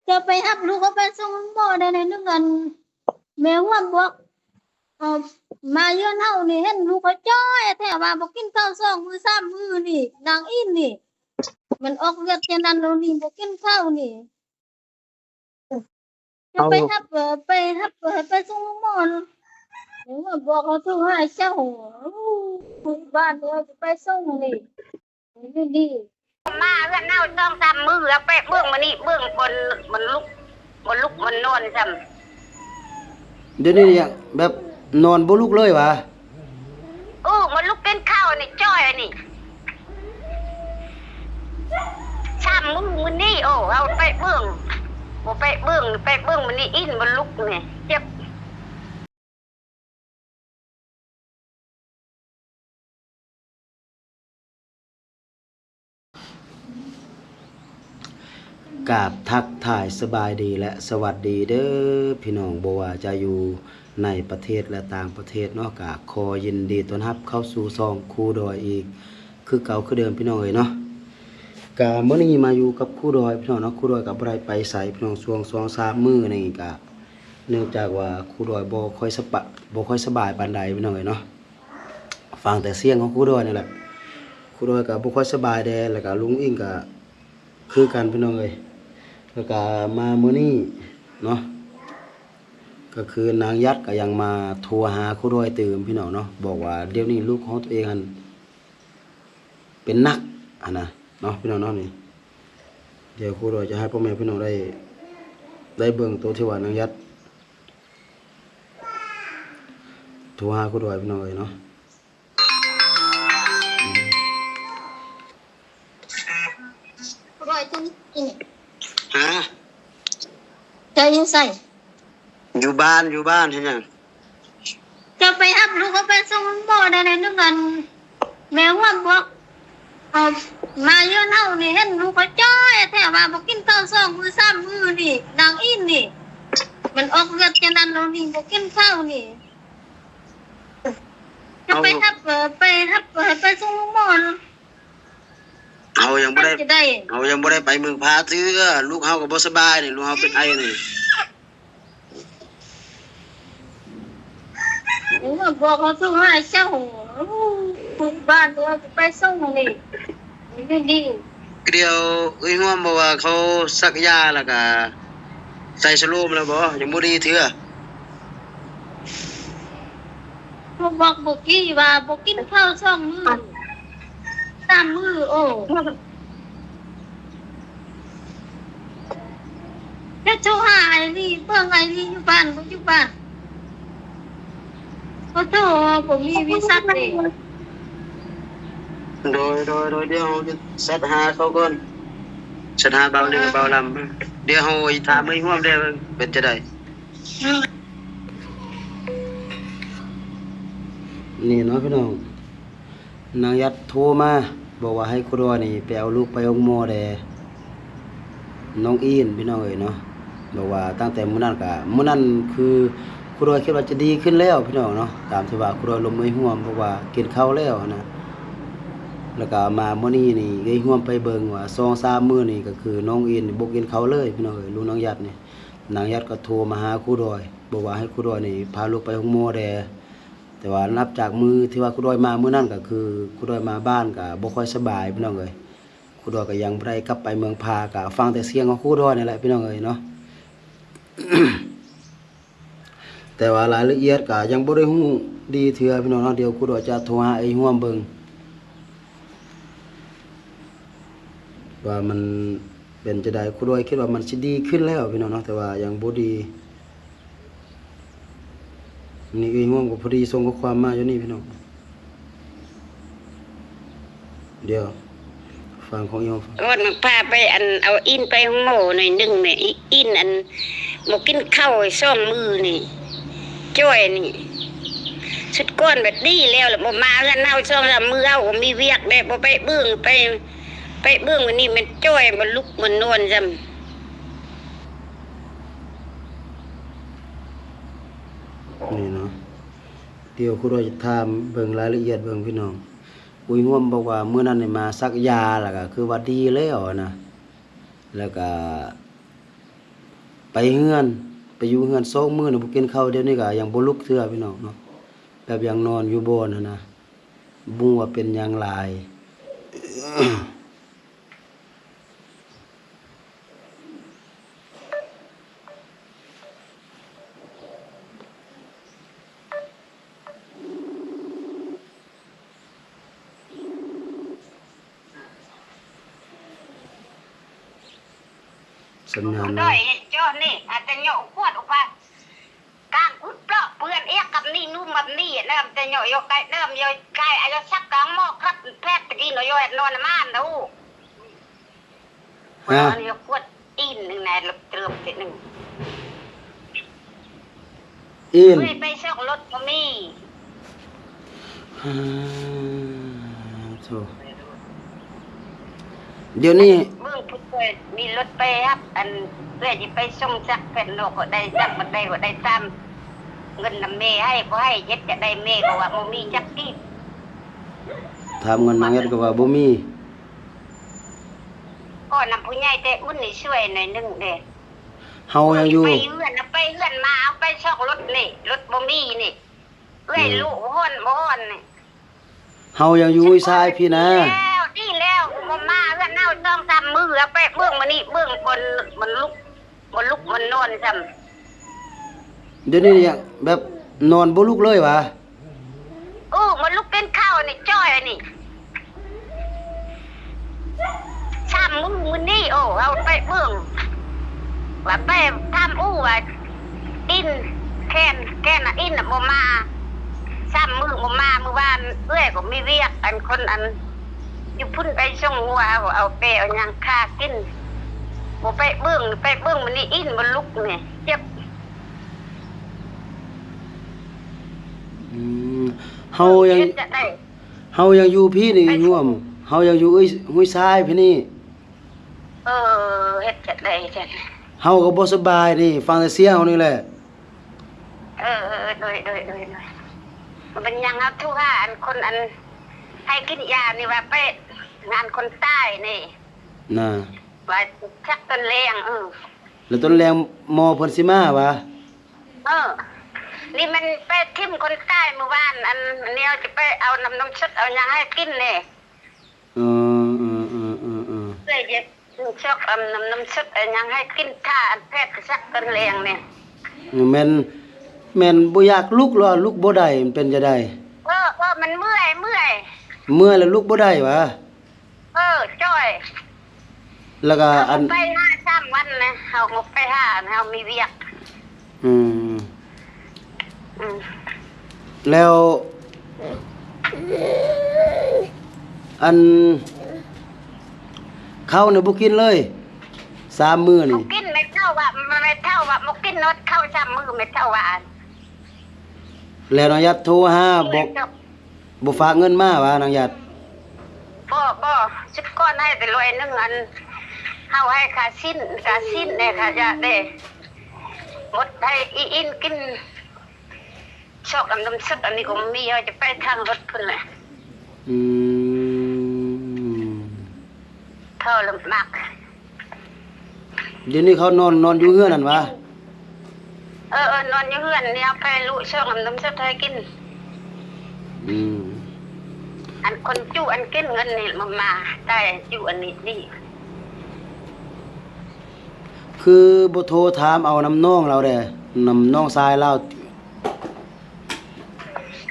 ເຈົ້າໄປຮັບລູກເຂົາໄປສົ່ງໂຮງໝໍແດ່ໜ້ອຍໜຶ່ງ ອັນ ແມ່ຮ່ວມບອກ ເອີ ມາເຮືອນເຮົານີ້ເຫັນລູກເຂົາຈ່ອຍແທ້ ວ່າບໍ່ກິນເຂົ້າສອງມື້ສາມມື້ນີ້ ນາງອິນນີ້ ມັນອອກເລືອດແຕ່ນັ້ນແລ້ວນີ້ ບໍ່ກິນເຂົ້ານີ້. ເຈົ້າໄປຮັບ ເອີ ໄປຮັບ ເອີ ໄປສົ່ງໂຮງໝໍ ແມ່ຮ່ວມບອກເຂົາໂທຫາເຈົ້າ ບ້ານເອີ ຈະໄປສົ່ງນີ້. ມາເຮືອນເຮົາສອງສາມມື້ ເອົາໄປເບິ່ງມື້ນີ້ ເບິ່ງ ມັນ ມັນລຸກ ມັນລຸກ ມັນນອນຊ້ຳ. ດຽວນີ້ແບບນອນບໍ່ລຸກເລີຍຫວາ? ເອີ ມັນລຸກກິນເຂົ້ານີ້ ຈ່ອຍນີ້ ສາມມື້ມື້ນີ້. ໂອ້ ເອົາໄປເບິ່ງ ບໍ່ໄປເບິ່ງ ໄປເບິ່ງມື້ນີ້ ອິນບໍ່ລຸກນີ້ ເຈັບ. ກາບທັກທາຍສະບາຍດີ ແລະ ສະຫວັດດີເດີພີ່ນ້ອງ ບໍ່ວ່າຈະຢູ່ໃນປະເທດ ແລະ ຕ່າງປະເທດເນາະ ກະຂໍຍິນດີຕ້ອນຮັບເຂົ້າສູ່ຊ່ອງຄູດອຍອີກຄືເກົ່າຄືເດີມພີ່ນ້ອງເອີຍເນາະ. ກະມື້ນີ້ມາຢູ່ກັບຄູດອຍພີ່ນ້ອງເນາະ ຄູດອຍກະບໍ່ໄດ້ໄປໃສພີ່ນ້ອງ ຊ່ວງສອງສາມມື້ນີ້ກະ ເນື່ອງຈາກວ່າຄູດອຍບໍ່ຄ່ອຍສະບາຍ ບໍ່ຄ່ອຍສະບາຍປານໃດພີ່ນ້ອງເອີຍເນາະ ຟັງແຕ່ສຽງຂອງຄູດອຍນີ້ແຫຼະ. ຄູດອຍກະບໍ່ຄ່ອຍສະບາຍແດ່ ແລ້ວກະລຸງອິງກະຄືກັນພີ່ນ້ອງເອີຍ. ແລ້ວກະມາມື້ນີ້ເນາະ ກະຄືນາງຢັດກະຍັງມາໂທຫາຄູດອຍຕື່ມພີ່ນ້ອງເນາະ ບອກວ່າດຽວນີ້ລູກຂອງຕົວເອງຫັ້ນ ເປັນໜັກຫັ້ນນະເນາະ ພີ່ນ້ອງເນາະ. ນີ້ ດຽວຄູດອຍຈະໃຫ້ພໍ່ແມ່ພີ່ນ້ອງໄດ້ ໄດ້ເບິ່ງໂຕທີ່ວ່ານາງຢັດໂທຫາຄູດອຍພີ່ນ້ອງເອີຍເນາະ. ຄູດອຍ ເຈົ້າຢູ່ໃສ? ຮະ? ເຈົ້າຢູ່ໃສ? ຢູ່ບ້ານ ຢູ່ບ້ານ. ເຮັດຫຍັງ? ເຈົ້າໄປຮັບລູກເຂົາໄປສົ່ງໂຮງໝໍແດ່ໜ້ອຍໜຶ່ງ ອັນ ແມ່ຮ່ວມບອກ ເອີ ມາເຮືອນເຮົານີ້ເຫັນລູກເຂົາຈ່ອຍແທ້ ວ່າບໍ່ກິນເຂົ້າສອງມື້ສາມມື້ນີ້ ນາງອິນນີ້ ມັນອອກເລືອດແຕ່ນັ້ນແລ້ວນີ້ ບໍ່ກິນເຂົ້ານີ້. ເຈົ້າໄປຮັບ ເອີ ໄປຮັບ ເອີ ໄປສົ່ງໂຮງໝໍ. ເຮົາຍັງບໍ່ໄດ້ ເຮົາຍັງບໍ່ໄດ້ໄປເມືອງພາເທື່ອ ລູກເຮົາກໍບໍ່ສະບາຍນີ້ ລູກເຮົາເປັນໄອນີ້. ໂອ້ຍ ບອກເຂົາໂທຫາເຈົ້າ ລູກບ້ານເອີຍ ໄປສົ່ງນີ້ ຢູ່ດີ. ດຽວເອື້ອຍຮ່ວມບອກວ່າເຂົາສັກຢາແລ້ວກະໃສ່ສະໂລມແລ້ວບໍ່? ຍັງບໍ່ດີເທື່ອ. ເຂົາບອກເມື່ອກີ້ວ່າບໍ່ກິນເຂົ້າສອງມື້ ສາມມື້. ໂອ້ ຈະໂທຫາອ້າຍລີ ເບິ່ງອ້າຍລີຢູ່ບ້ານບໍ່ຢູ່ບ້ານ. ຂໍໂທ ບໍ່ມີວິສັດເດ້. ໂດຍ ໂດຍ ໂດຍ ດຽວເຮົາຈະແຊັດຫາເຂົາກ່ອນ ແຊັດຫາບ່າວໜຶ່ງ ບ່າວລຳ. ດຽວເຮົາຖາມເອື້ອຍຮ່ວມເດ້ ເປັນຈັ່ງໃດ. ນີ້ເນາະພີ່ນ້ອງ ນາງຢັດໂທມາ ບອກວ່າໃຫ້ຄູດອຍນີ້ໄປເອົາລູກໄປໂຮງໝໍແດ່ ນ້ອງອິນພີ່ນ້ອງເອີຍເນາະ. ບອກວ່າຕັ້ງແຕ່ມື້ນັ້ນກະ ມື້ນັ້ນຄືຄູດອຍຄິດວ່າຈະດີຂຶ້ນແລ້ວພີ່ນ້ອງເນາະ ຕາມທີ່ວ່າຄູດອຍລົມເອື້ອຍຮ່ວມ ບອກວ່າກິນເຂົ້າແລ້ວຫັ້ນນະ. ແລ້ວກະມາມື້ນີ້ນີ້ ເອື້ອຍຮ່ວມໄປເບິ່ງວ່າສອງສາມມື້ນີ້ ກະຄືນ້ອງອິນບໍ່ກິນເຂົ້າເລີຍພີ່ນ້ອງເອີຍ ລູກນາງຢັດນີ້. ນາງຢັດກໍໂທມາຫາຄູດອຍ ບອກວ່າໃຫ້ຄູດອຍນີ້ພາລູກໄປໂຮງໝໍແດ່. ແຕ່ວ່ານັບຈາກມື້ທີ່ວ່າຄູດອຍມາມື້ນັ້ນ ກໍຄືຄູດອຍມາບ້ານກໍບໍ່ຄ່ອຍສະບາຍພີ່ນ້ອງເອີຍ. ຄູດອຍກໍຍັງບໍ່ໄດ້ກັບໄປເມືອງພາ ກໍຟັງແຕ່ສຽງຂອງຄູດອຍນີ້ແຫຼະພີ່ນ້ອງເອີຍເນາະ. ແຕ່ວ່າລາຍລະອຽດກໍຍັງບໍ່ໄດ້ຮູ້ດີເທື່ອພີ່ນ້ອງເນາະ. ດຽວຄູດອຍຈະໂທຫາເອື້ອຍຮ່ວມເບິ່ງ ວ່າມັນເປັນຈັ່ງໃດ. ຄູດອຍຄິດວ່າມັນຊິດີຂຶ້ນແລ້ວພີ່ນ້ອງເນາະ ແຕ່ວ່າຍັງບໍ່ດີ. ນີ້ເອື້ອຍຮ່ວມກໍພໍດີສົ່ງຂໍ້ຄວາມມາຢູ່ນີ້ພີ່ນ້ອງ. ດຽວ ຟັງຂອງອີ່ຫອມ ໂອ້ ພາໄປ ອັນ ເອົາອິນໄປໂຮງໝໍໜ້ອຍໜຶ່ງແມ່. ອີ່ ອິນ ອັນ ບໍ່ກິນເຂົ້າສອງມື້ນີ້ ຈ່ອຍນີ້. ຊຸດກ່ອນບັດດີແລ້ວ ລະບໍ່ມາເຮືອນເຮົາສອງສາມມື້ ເຮົາກໍມີວຽກແດ່ ບໍ່ໄປເບິ່ງ ໄປ ໄປເບິ່ງ ມື້ນີ້ແມ່ນຈ່ອຍ ບໍ່ລຸກ ບໍ່ນອນຊ້ຳ. ນີ້ເນາະ ດຽວຄູດອຍຈະຖາມເບິ່ງລາຍລະອຽດເບິ່ງພີ່ນ້ອງ. ອຸ້ຍຮ່ວມບອກວ່າມື້ນັ້ນນີ້ມາສັກຢາ ແລ້ວກໍຄືວ່າດີແລ້ວນະ ແລ້ວກໍ ໄປເຮືອນ ໄປຢູ່ເຮືອນສອງມື້ນະ ບໍ່ກິນເຂົ້າ. ດຽວນີ້ກະຍັງບໍ່ລຸກເທື່ອພີ່ນ້ອງເນາະ ແບບຍັງນອນຢູ່ບ່ອນຫັ້ນນະ ບໍ່ຮູ້ວ່າເປັນຫຍັງຫຼາຍ. ສັນຍານ ດ້ອຍເຈາະນີ້ ອາດຈະເຍາະຂວດອຸປະ ກາງອຸດເປາະເປື້ອນເອກກັບນີ້ນຸ່ມແບບນີ້ເລີ່ມແຕ່ເຍາະຢູ່ໃກ້ ເລີ່ມຢູ່ໃກ້ອາຍຸສັກກາງໝໍ່ຄັບແພດຕະກີນຢູ່ແອດນອນມານໂອ ຮະ ເອົາອັນນີ້ກວດອີນໜຶ່ງແດ່ ເຕີມເຕັດໜຶ່ງ ອີນ ເອີຍ ໄປຊອກລົດບໍ່ມີ ຮະ ໂທ້ ດຽວນີ້ ເບິ່ງຜູ້ຊ່ວຍມີລົດໄປຮັບ ອັນ ເອື້ອຍຊິໄປສົ່ງຈັກແຜ່ນໂລກກໍໄດ້ ຈັກບໍ່ໄດ້ ບໍ່ໄດ້ຕາມເງິນນຳແມ່ໃຫ້ ບໍ່ໃຫ້ເຮັດຈະໄດ້ ແມ່ກໍວ່າບໍ່ມີຈັກກີບ ຖາມເງິນນາງແອດກໍວ່າບໍ່ມີ. ກໍນຳຜູ້ໃຫຍ່ໃຈບຸນນີ້ຊ່ວຍໜ້ອຍໜຶ່ງເດ້ ເຮົາຍັງຢູ່ ໄປເຮືອນ ໄປເຮືອນມາ ເອົາໄປຊອກລົດນີ້ ລົດບໍ່ມີນີ້ ເອື້ອຍ ອືມ ລູກຮ້ອນບໍ່ຮ້ອນນີ້ ເຮົາຍັງຢູ່ຊາຍພີ້ນະ ດີແລ້ວ ດີແລ້ວ ບໍ່ມາເຮືອນເຮົາສອງສາມມື້ ເອົາໄປເບິ່ງມື້ນີ້ ເບິ່ງຄົນມັນລຸກ ບໍ່ລຸກມັນນອນຊ້ຳ ດຽວນີ້ແບບນອນບໍ່ລຸກເລີຍຫວາ? ເອີ ມາລຸກກິນເຂົ້ານີ້ ຈ້ອຍນີ້ ສາມມື້ມື້ນີ້ ໂອ້ ເຮົາໄປເບິ່ງ ວ່າໄປຖາມອູ່ວ່າ ອິນ ແຄນ ແຄນນະ ອິນນະບໍ່ມາ ສາມມື້ບໍ່ມາ ມື້ວານເອື້ອຍກໍມີວຽກ ອັນຄົນອັນ ຢູ່ພຸ້ນໄປສົ່ງງົວ ເອົາແປເອົາຫຍັງຄາກິນ ບໍ່ໄປເບິ່ງ ໄປເບິ່ງມື້ນີ້ ອິນບໍ່ລຸກນີ້ ເຈັບ ອືມ ເຮົາຍັງ ເຮັດຈັ່ງໃດ? ເຮົາຍັງຢູ່ພີ້ນີ້ ໄປ ຮ່ວມ ເຮົາຍັງຢູ່ເອີຍ ຫ້ວຍຊາຍພີ້ນີ້ ເອີ ເຮັດຈັ່ງໃດຊັ້ນ? ເຮົາກໍບໍ່ສະບາຍນີ້ ຟັງແຕ່ສຽງເຮົານີ້ແຫຼະ ເອີ ເອີ ໂດຍ ໂດຍ ໂດຍ ໂດຍ ບໍ່ເປັນຫຍັງ ເຮົາໂທຫາອັນຄົນອັນໃຫ້ກິນຢານີ້ວ່າໄປງານຄົນຕາຍນີ້ ນະ ວ່າຈັກຕອນແລງ ເອີ ແລ້ວຕອນແລງໝໍເພິ່ນຊິມາຫວາ? ເອີ ນີ້ມັນໄປຖິ້ມຄົນຕາຍມື້ວານ ອັນນີ້ເຮົາຈະໄປເອົານ້ຳນົມສົດເອົາຫຍັງໃຫ້ກິນນີ້ ເອີ ເອີ ເອີ ເອີ ເອີ ເອື້ອຍຈະຊອກເອົານ້ຳນົມສົດເອົາຫຍັງໃຫ້ກິນ ຖ້າອັນແພດຈະສັກຕອນແລງນີ້ ແມ່ນ ແມ່ນບໍ່ຢາກລຸກ ຫຼືວ່າລຸກບໍ່ໄດ້ ມັນເປັນຈັ່ງໃດ? ເອີ ເອີ ມັນເມື່ອຍ ເມື່ອຍ ເມື່ອຍແລ້ວລຸກບໍ່ໄດ້ຫວາ? ເອີ ຈ້ອຍ ແລ້ວກໍອັນ ເຮົາໄປຫາສາມວັນນະ ເຮົາບໍ່ໄປຫາ ເຮົາມີວຽກ ອືມ ອືມ ແລ້ວ ອັນ ເຂົ້ານີ້ບໍ່ກິນເລີຍ ສາມມື້ນີ້ ບໍ່ກິນ ແມ່ເຖົ້າວ່າ ແມ່ເຖົ້າວ່າບໍ່ກິນເນາະ ເຂົ້າສາມມື້ ແມ່ເຖົ້າວ່າ ແລ້ວນາງຢາດໂທຫາ ບໍ່ ບໍ່ຝາກເງິນມາຫວານາງຢາດ? ບໍ່ ບໍ່ ຊຸດກ່ອນໃຫ້ແຕ່ຮ້ອຍໜຶ່ງ ອັນ ເຮົາໃຫ້ຄ່າຊີ້ນ ຄ່າຊີ້ນແດ່ ຄ່າຢາແດ່ ໝົດໃຫ້ອີ່ອິນກິນ ຊອກອັນນົມສົດ ອັນນີ້ກໍມີ ເຮົາຈະໄປທາງລົດພຸ້ນແຫຼະ ອືມ ເຂົາລຳບາກ ດຽວນີ້ເຂົານອນ ນອນຢູ່ເຮືອນຫັ້ນຫວາ? ເອີ ເອີ ນອນຢູ່ເຮືອນນີ້ ເອົາໄປລຸຊອກນ້ຳນົມສົດໃຫ້ກິນ ອືມ ອັນຄົນຈຸອັນກິນເງິນນີ້ມາ ມາຕາຍຈຸອັນນີ້ ນີ້ ຄືບໍ່ໂທຖາມເອົານຳນ້ອງລາວແດ່ ນຳນ້ອງຊາຍລາວ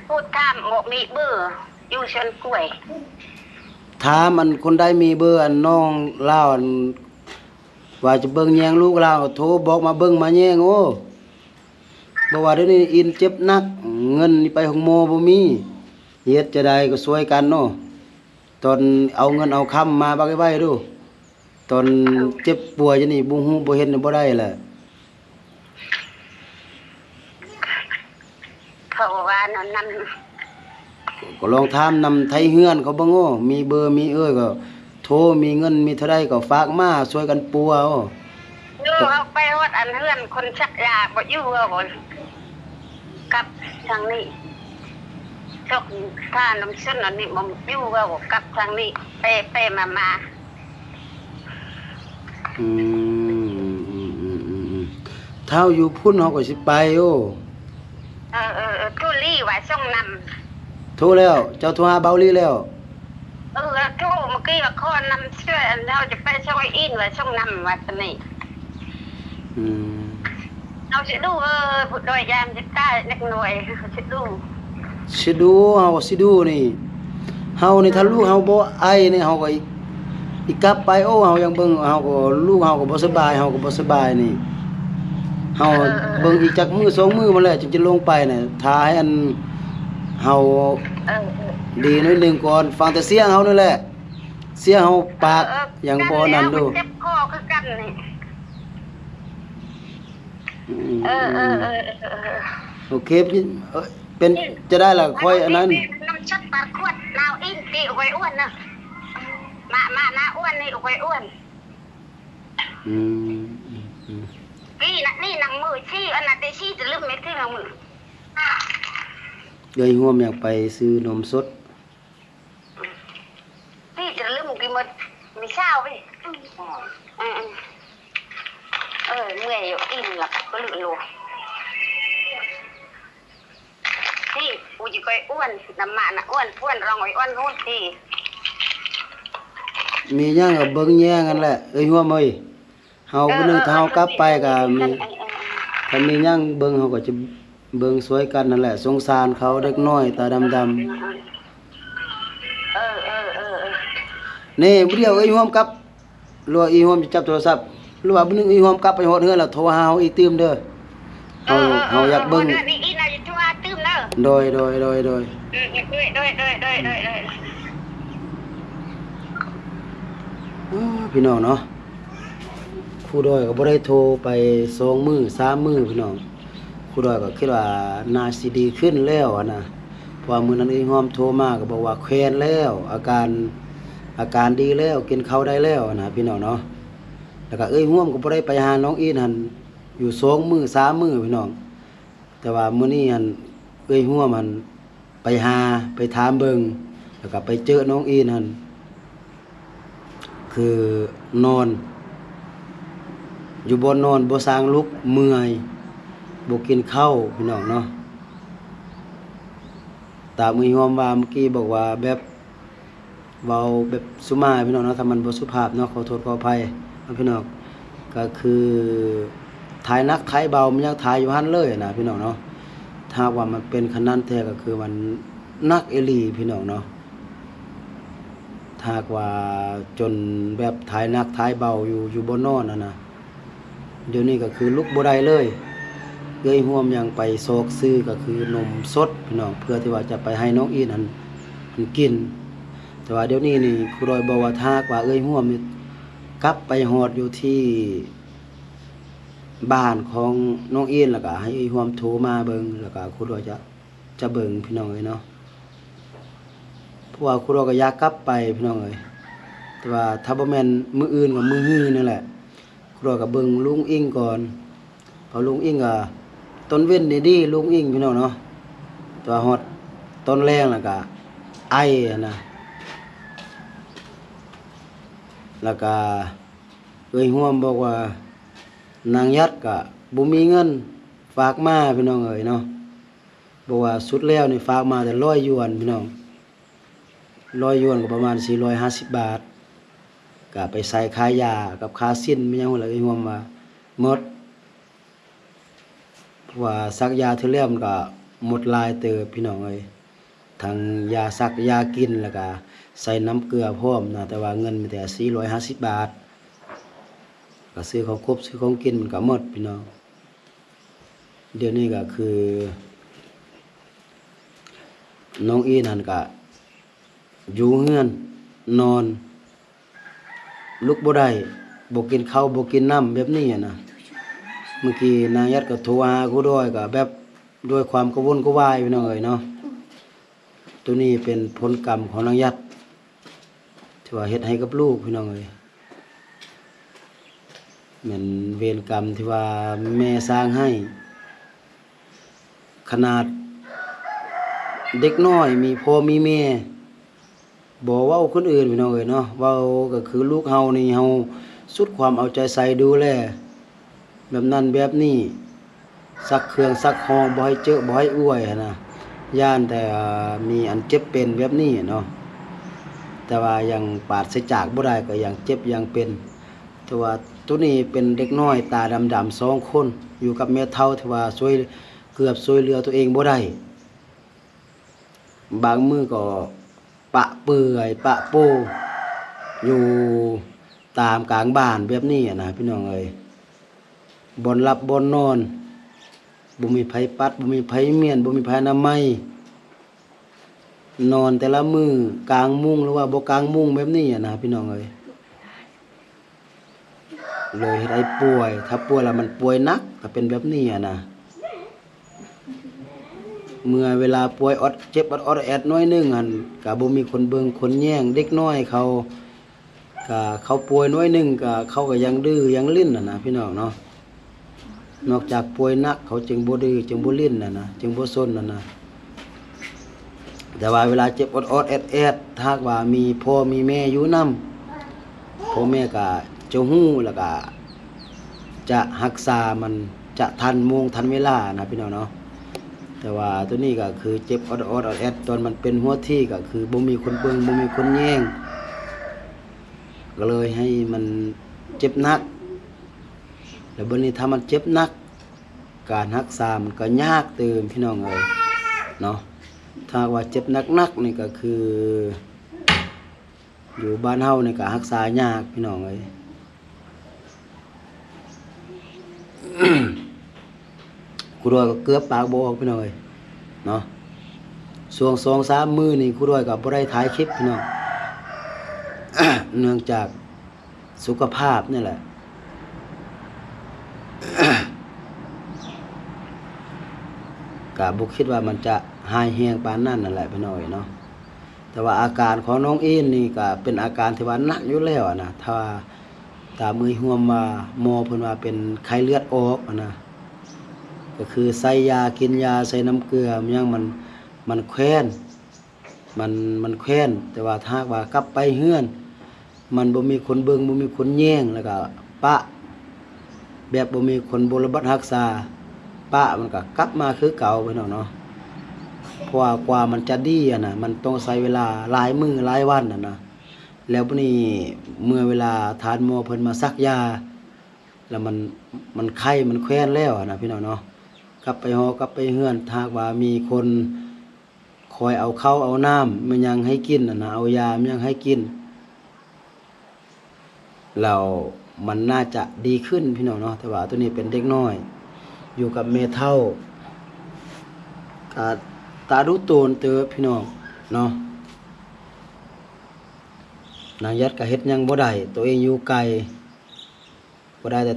ຜູ້ຖາມບໍ່ມີເບີ ຢູ່ສວນກ້ວຍ ຖາມອັນຄົນໃດມີເບີອັນນ້ອງລາວ ອັນ ວ່າຈະເບິ່ງແຍງລູກລາວ ໂທບອກມາເບິ່ງມາແຍງ ໂອ້ ບອກວ່າດຽວນີ້ອິນເຈັບໜັກ ເງິນນີ້ໄປໂຮງໝໍບໍ່ມີ ເຮັດຈັ່ງໃດກໍຊ່ວຍກັນເນາະ ຕອນເອົາເງິນເອົາຄຳມາບັກໄວ້ໆ ດູ ຕອນເຈັບປ່ວຍຢູ່ນີ້ ບໍ່ຮູ້ບໍ່ເຫັນບໍ່ໄດ້ແຫຼະ ເຂົາວ່າແນວນັ້ນ ກໍລອງຖາມນຳໄທເຮືອນເຂົາເບິ່ງ ໂອ້ ມີເບີມີເອີຍກໍໂທ ມີເງິນມີເທົ່າໃດກໍຝາກມາຊ່ວຍກັນປົວ ໂອ້ ຢູ່ເຮົາໄປຮອດອັນເຮືອນຄົນສັກຢາບໍ່ຢູ່ ເຮົາກໍກັບທາງນີ້ ຊອກຖ້ານ້ຳຊົນອັນນີ້ບໍ່ຢູ່ ເຮົາກໍກັບທາງນີ້ ໄປໄປມາມາ ອືມ ອືມ ອືມ ອືມ ອືມ. ເຮົາຢູ່ພຸ້ນເຮົາກໍຊິໄປໂອ້. ເອີໆໆ ໂທລີວ່າສົ່ງນຳ. ໂທແລ້ວ? ເຈົ້າໂທຫາເບົາລີແລ້ວ? ເອີ ໂທມື້ກີ້ວ່າຂໍນຳຊ່ວຍ ອັນເຮົາຈະໄປຊ່ອງອີນວ່າສົ່ງນຳວ່າຊັ້ນນີ້. ອືມ ເຮົາຊິດູ ເອີ ຜູ້ດ້ອຍຢາມຊິຕາຍເດັກນ້ອຍ ເຮົາຊິດູ. ຊິດູ ເຮົາກໍຊິດູນີ້. ເຮົານີ້ ອືມ ຖ້າລູກເຮົາບໍ່ໄອນີ້ ເຮົາກໍ ອີ ອີກັບໄປ. ໂອ້ ເຮົາຍັງເບິ່ງ ເຮົາກໍ ລູກເຮົາກໍບໍ່ສະບາຍ ເຮົາກໍບໍ່ສະບາຍນີ້. ເຮົາ ເອີໆໆ ເບິ່ງອີກຈັກມື້ສອງມື້ມາແລ້ວ ຈຶ່ງຈະລົງໄປນະ. ຖ້າໃຫ້ອັນ ເຮົາ ເອີໆ ດີໜ້ອຍໜຶ່ງກ່ອນ ຟັງແຕ່ສຽງເຮົານີ້ແຫຼະ. ສຽງເຮົາປາກ ເອີໆ ຍັງບໍ່ນັ້ນດູ ເຈັບຄໍຄືກັນນີ້. ອືມ ເອີໆໆໆໆ ໂອເຄ ເປັນ ເປັນຈະໄດ້ລະ ຄ່ອຍອັນນັ້ນ ນ້ຳຊັດປາກຂວດ ນາວອີນຕິ ໂອຍ ອ້ວນນະ ມາ ມາ ນາອ້ວນນີ້ ໂອຍ ອ້ວນ. ອືມ ອືມ ອືມ ນີ້ນະ ນີ້ນາງມືຊີ້ ອັນນະ ແຕ່ຊີ້ຈະລືມແມ່ນຄືນາງມື. ເອື້ອຍຮ່ວມຢາກໄປຊື້ນົມສົດ. ນີ້ຈະລືມກິນໝົດມື້ເຊົ້າເວີຍ. ອືມ ເອີ ເມື່ອຍຢູ່ ອີ່ມລະ ກໍລືມໂລ. ນີ້ ກູຈະກ່ອຍອ້ວນ ນຳມານະ ອ້ວນພວນ ລອງໄວ້ອ້ວນໂນດຕິ. ມີຫຍັງກໍເບິ່ງແຍງຫັ້ນແຫຼະ ເອື້ອຍຮ່ວມເອີຍ. ເຮົາ ເອີ ຜູ້ໜຶ່ງ ເອີ ເຮົາກັບໄປກໍມີ ເອີ ເອີ ເອີ ຖ້າມີຫຍັງເບິ່ງ ເຮົາກໍຈະເບິ່ງຊ່ວຍກັນຫັ້ນແຫຼະ. ສົງສານເຂົາ ເດັກນ້ອຍຕາດຳໆ. ເອີ ເອີ ເອີ ເອີ ເອີ ນີ້ ບໍ່ດຽວເອື້ອຍຮ່ວມກັບ ຫຼືວ່າເອື້ອຍຮ່ວມຈະຈັບໂທລະສັບ ຫຼືວ່າມື້ໜຶ່ງເອື້ອຍຮ່ວມກັບໄປຮອດເຮືອນແລ້ວໂທຫາເຮົາອີກຕື່ມເດີ. ເຮົາ ເອີ ເອີ ເຮົາຢາກເບິ່ງ ເອີ ເອີ ນີ້ອີ່ນາຢູ່ໂທຫາຕື່ມເດີ. ໂດຍ ໂດຍ ໂດຍ ໂດຍ ອືມ ໂດຍ ໂດຍ ໂດຍ ໂດຍ ໂດຍ ໂດຍ. ເອີ ພີ່ນ້ອງເນາະ ຄູດອຍກໍບໍ່ໄດ້ໂທໄປສອງມື້ສາມມື້ພີ່ນ້ອງ. ຄູດອຍກໍຄິດວ່າໜ້າຊິດີຂຶ້ນແລ້ວຫັ້ນນະ ເພາະວ່າມື້ນັ້ນເອື້ອຍຮ່ວມໂທມາກໍບອກວ່າແຂວນແລ້ວ ອາການ ອາການດີແລ້ວ ກິນເຂົ້າໄດ້ແລ້ວຫັ້ນນະພີ່ນ້ອງເນາະ. ແລ້ວກໍເອື້ອຍຮ່ວມກໍບໍ່ໄດ້ໄປຫານ້ອງອີນຫັ້ນຢູ່ສອງມື້ສາມມື້ພີ່ນ້ອງ. ແຕ່ວ່າມື້ນີ້ຫັ້ນ ເອື້ອຍຮ່ວມຫັ້ນໄປຫາ ໄປຖາມເບິ່ງ ແລ້ວກໍໄປເຈີນ້ອງອີນຫັ້ນ ຄືນອນຢູ່ບ່ອນນອນ ບໍ່ສ້າງລຸກ ເມື່ອຍ ບໍ່ກິນເຂົ້າພີ່ນ້ອງເນາະ. ຕາມເອື້ອຍຮ່ວມວ່າ ເມື່ອກີ້ບອກວ່າແບບ ເວົ້າແບບສຸມາພີ່ນ້ອງເນາະ ຖ້າມັນບໍ່ສຸພາບເນາະ ຂໍໂທດຂໍອະໄພເນາະພີ່ນ້ອງ. ກໍຄືຖ່າຍໜັກຖ່າຍເບົາ ມັນຍັງຖ່າຍຢູ່ຫັ້ນເລີຍນະພີ່ນ້ອງເນາະ. ຖ້າຫາກວ່າມັນເປັນຂະໜາດນັ້ນແທ້ ກໍຄືມັນໜັກອີ່ຫຼີພີ່ນ້ອງເນາະ. ຖ້າຫາກວ່າຈົນແບບຖ່າຍໜັກຖ່າຍເບົາຢູ່ ຢູ່ບໍ່ນອນຫັ້ນນະ ດຽວນີ້ກໍຄືລຸກບໍ່ໄດ້ເລີຍ. ເອື້ອຍຮ່ວມຍັງໄປຊອກຊື້ກໍຄືນົມສົດພີ່ນ້ອງ ເພື່ອທີ່ວ່າຈະໄປໃຫ້ນ້ອງອີນຫັ້ນ ມັນກິນ. ແຕ່ວ່າດຽວນີ້ນີ້ ຄູດອຍບອກວ່າ ຖ້າຫາກວ່າເອື້ອຍຮ່ວມນີ້ກັບໄປຮອດຢູ່ທີ່ບ້ານຂອງນ້ອງອີນ ແລ້ວກໍໃຫ້ເອື້ອຍຮ່ວມໂທມາເບິ່ງ ແລ້ວກໍຄູດອຍຈະ ຈະເບິ່ງພີ່ນ້ອງເອີຍເນາະ. ເພາະວ່າຄູດອຍກໍຢາກກັບໄປພີ່ນ້ອງເອີຍ ແຕ່ວ່າຖ້າບໍ່ແມ່ນມື້ອື່ນກໍມື້ຮືນັ້ນແຫຼະ. ຄູດອຍກໍເບິ່ງລຸງອິງກ່ອນ ເພາະລຸງອິງກໍຕອນເວັນນີ້ດີ ລຸງອິງພີ່ນ້ອງເນາະ ແຕ່ວ່າຮອດຕອນແລງແລ້ວກໍໄອຫັ້ນນະ. ແລ້ວກໍເອື້ອຍຮ່ວມບອກວ່າ ນາງຍັດກໍບໍ່ມີເງິນຝາກມາພີ່ນ້ອງເອີຍເນາະ. ບອກວ່າສຸດແລ້ວນີ້ຝາກມາແຕ່ຮ້ອຍຢວນພີ່ນ້ອງ ຮ້ອຍຢວນກໍປະມານສີ່ຮ້ອຍຫ້າສິບບາດ ກໍໄປໃຊ້ຄ່າຢາກັບຄ່າສິ້ນແມ່ນຫຍັງພຸ້ນລະ ເອື້ອຍຮ່ວມວ່າໝົດ. ເພາະວ່າສັກຢາເທື່ອແລ້ວມັນກໍໝົດຫຼາຍເຕີບພີ່ນ້ອງເອີຍ ທັງຢາສັກຢາກິນ ແລ້ວກໍໃສ່ນ້ຳເກືອພ້ອມນະ. ແຕ່ວ່າເງິນມີແຕ່ສີ່ຮ້ອຍຫ້າສິບບາດ ກໍຊື້ຂອງຄົບຊື້ຂອງກິນມັນກໍໝົດພີ່ນ້ອງ. ດຽວນີ້ກໍຄືນ້ອງອີນຫັ້ນກະຢູ່ເຮືອນນອນ ລຸກບໍ່ໄດ້ ບໍ່ກິນເຂົ້າບໍ່ກິນນ້ຳແບບນີ້ຫັ້ນນະ. ເມື່ອກີ້ນາງຍັດກໍໂທຫາຄູດອຍ ກໍແບບດ້ວຍຄວາມກະວົນກະວາຍພີ່ນ້ອງເອີຍເນາະ. ໂຕນີ້ເປັນຜົນກຳຂອງນາງຍັດ ທີ່ວ່າເຮັດໃຫ້ກັບລູກພີ່ນ້ອງເອີຍ. ແມ່ນເວນກຳທີ່ວ່າແມ່ສ້າງໃຫ້. ຂະໜາດເດັກນ້ອຍມີພໍ່ມີແມ່ ບໍ່ເວົ້າຄົນອື່ນພີ່ນ້ອງເອີຍເນາະ ເວົ້າກໍຄືລູກເຮົານີ້ ເຮົາສຸດຄວາມເອົາໃຈໃສ່ດູແລ. ແບບນັ້ນແບບນີ້ ຊັກເຄື່ອງຊັກຫ້ອງ ບໍ່ໃຫ້ເຈີະ ບໍ່ໃຫ້ອວຍຫັ້ນນະ. ຢ້ານແຕ່ມີອັນເຈັບເປັນແບບນີ້ເນາະ, ແຕ່ວ່າຍັງປາດສະຈາກບໍ່ໄດ້ ກໍຍັງເຈັບຍັງເປັນ. ແຕ່ວ່າໂຕນີ້ເປັນເດັກນ້ອຍຕາດຳໆສອງຄົນ ຢູ່ກັບແມ່ເຖົ້າທີ່ວ່າຊ່ວຍ ເກືອບຊ່ວຍເຫຼືອຕົວເອງບໍ່ໄດ້. ບາງມື້ກໍປະເປື່ອຍປະໂປ້ຢູ່ຕາມກາງບ້ານແບບນີ້ຫັ້ນນະ ພີ່ນ້ອງເອີຍ. ບ່ອນຫຼັບບ່ອນນອນ ບໍ່ມີໃຜປັດ ບໍ່ມີໃຜມ້ຽນ ບໍ່ມີໃຜອະນາໄມ. ນອນແຕ່ລະມື້ກາງມຸ້ງ ຫຼືວ່າບໍ່ກາງມຸ້ງແບບນີ້ຫັ້ນນະ ພີ່ນ້ອງເອີຍ. ເລີຍເຮັດໃຫ້ປ່ວຍ ຖ້າປ່ວຍແລ້ວມັນປ່ວຍໜັກ ກໍເປັນແບບນີ້ຫັ້ນນະ. ເມື່ອເວລາປ່ວຍອອດ ເຈັບອອດໆແອດໆໜ້ອຍໜຶ່ງຫັ້ນ ກໍບໍ່ມີຄົນເບິ່ງຄົນແຍງ. ເດັກນ້ອຍເຂົາ ກໍເຂົາປ່ວຍໜ້ອຍໜຶ່ງ ກໍເຂົາກໍຍັງດື້ຍັງຫຼິ້ນຫັ້ນນະ ພີ່ນ້ອງເນາະ. ນອກຈາກປ່ວຍໜັກ ເຂົາຈຶ່ງບໍ່ດື້ ຈຶ່ງບໍ່ຫຼິ້ນຫັ້ນນະ ຈຶ່ງບໍ່ຊົນຫັ້ນນະ. ແຕ່ວ່າເວລາເຈັບອອດໆແອດໆ ຖ້າຫາກວ່າມີພໍ່ມີແມ່ຢູ່ນຳ ພໍ່ແມ່ກໍຈະຮູ້ ແລ້ວກໍຈະຮັກສາມັນ ຈະທັນໂມງທັນເວລານະ ພີ່ນ້ອງເນາະ. ແຕ່ວ່າໂຕນີ້ກໍຄືເຈັບອອດໆແອດໆ ຕອນມັນເປັນຫົວທີ ກໍຄືບໍ່ມີຄົນເບິ່ງ ບໍ່ມີຄົນແຍງ ກໍເລີຍໃຫ້ມັນເຈັບໜັກ. ແລ້ວບັດນີ້ຖ້າມັນເຈັບໜັກ ການຮັກສາມັນກໍຍາກຕື່ມ ພີ່ນ້ອງເອີຍເນາະ. ຖ້າຫາກວ່າເຈັບໜັກໆນີ້ກໍຄື ຢູ່ບ້ານເຮົານີ້ກໍຮັກສາຍາກ ພີ່ນ້ອງເອີຍ. ຄູດອຍກໍເກືອບປາກບໍ່ອອກ ພີ່ນ້ອງເອີຍເນາະ. ຊ່ວງສອງສາມມື້ນີ້ ຄູດອຍກໍບໍ່ໄດ້ຖ່າຍຄລິບ ພີ່ນ້ອງ ເນື່ອງຈາກສຸຂະພາບນີ້ແຫຼະ ກະບໍ່ຄິດວ່າມັນຈະຮ້າຍແຮງປານນັ້ນຫັ້ນແຫຼະ ພີ່ນ້ອງເອີຍເນາະ. ແຕ່ວ່າອາການຂອງນ້ອງອີນນີ້ກະເປັນອາການທີ່ວ່າໜັກຢູ່ແລ້ວຫັ້ນນະ. ຖ້າຕາມເອີ່ຍຮ່ວມວ່າ ໝໍເພິ່ນວ່າເປັນໄຂ້ເລືອດອອກຫັ້ນນະ ກໍຄືໃສ່ຢາ ກິນຢາ ໃສ່ນ້ຳເກືອ ມັນຍັງ ມັນ ມັນແຂວນ ມັນ ມັນແຂວນ. ແຕ່ວ່າຖ້າຫາກວ່າກັບໄປເຮືອນ ມັນບໍ່ມີຄົນເບິ່ງ ບໍ່ມີຄົນແຍງ ແລ້ວກະປະ ແບບບໍ່ມີຄົນບົວລະບັດຮັກສາ ປະມັນກະກັບມາຄືເກົ່າ ພີ່ນ້ອງເນາະ. ເພາະວ່າກວ່າມັນຈະດີຫັ້ນນະ ມັນຕ້ອງໃຊ້ເວລາຫຼາຍມື້ຫຼາຍວັນຫັ້ນນະ. ແລ້ວບັດນີ້ເມື່ອເວລາທ່ານໝໍເພິ່ນມາສັກຢາ ແລ້ວມັນ ມັນໄຂ້ມັນແຂວນແລ້ວຫັ້ນນະ ພີ່ນ້ອງເນາະ. ກັບໄປຫໍ ກັບໄປເຮືອນ ຖ້າຫາກວ່າມີຄົນ ຄອຍເອົາເຂົ້າເອົານ້ຳມາຫຍັງໃຫ້ກິນຫັ້ນນະ ເອົາຢາມາຫຍັງໃຫ້ກິນ ແລ້ວມັນໜ້າຈະດີຂຶ້ນ ພີ່ນ້ອງເນາະ. ແຕ່ວ່າໂຕນີ້ເປັນເດັກນ້ອຍ ຢູ່ກັບແມ່ເຖົ້າ ກະຕາດຸໂຕນເຕີບ ພີ່ນ້ອງເນາະ. ນາງຍັດກະເຮັດຫຍັງບໍ່ໄດ້ ໂຕເອງຢູ່ໄກ ບໍ່ໄດ້ແຕ່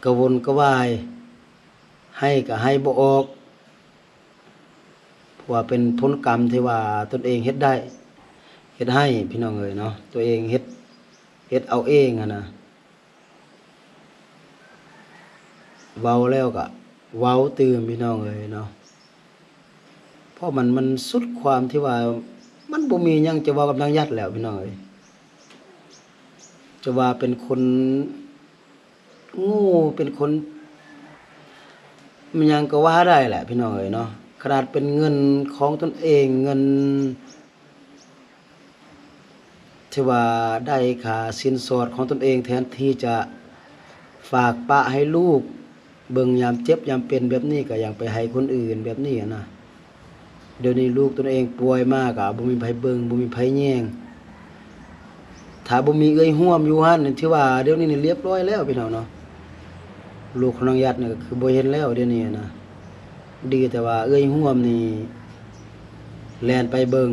ກະວົນກະວາຍ ໄຫ້ກະໄຫ້ບໍ່ອອກ ເພາະວ່າເປັນຜົນກຳທີ່ວ່າຕົນເອງເຮັດໄດ້ ເຮັດໃຫ້ ພີ່ນ້ອງເອີຍເນາະ. ຕົວເອງເຮັດ ເຮັດເອົາເອງຫັ້ນນະ. ເວົ້າແລ້ວກະເວົ້າຕື່ມ ພີ່ນ້ອງເອີຍເນາະ. ເພາະມັນ ມັນສຸດຄວາມທີ່ວ່າ ມັນບໍ່ມີຫຍັງຈະເວົ້າກັບນາງຍັດແລ້ວ ພີ່ນ້ອງເອີຍ. ຈະວ່າເປັນຄົນ ໂງ່ ເປັນຄົນ ມັນຫຍັງກໍວ່າໄດ້ແຫຼະ ພີ່ນ້ອງເອີຍເນາະ. ຂະໜາດເປັນເງິນຂອງຕົນເອງ ເງິນທີ່ວ່າໄດ້ຄ່າສິນສອດຂອງຕົນເອງ ແທນທີ່ຈະຝາກປະໃຫ້ລູກເບິ່ງຍາມເຈັບຍາມເປັນແບບນີ້ ກໍຍັງໄປໃຫ້ຄົນອື່ນແບບນີ້ຫັ້ນນະ. ດຽວນີ້ລູກຕົນເອງປ່ວຍມາກໍບໍ່ມີໃຜເບິ່ງ ບໍ່ມີໃຜແຍງ. ຖ້າບໍ່ມີເອື້ອຍຮ່ວມຢູ່ຫັ້ນ ຖືວ່າດຽວນີ້ນີ້ລຽບລ້ອຍແລ້ວ ພີ່ນ້ອງເນາະ. ລູກຂອງນາງຍັດນີ້ກໍຄືບໍ່ເຫັນແລ້ວດຽວນີ້ນະ. ດີແຕ່ວ່າເອື້ອຍຮ່ວມນີ້ແລ່ນໄປເບິ່ງ.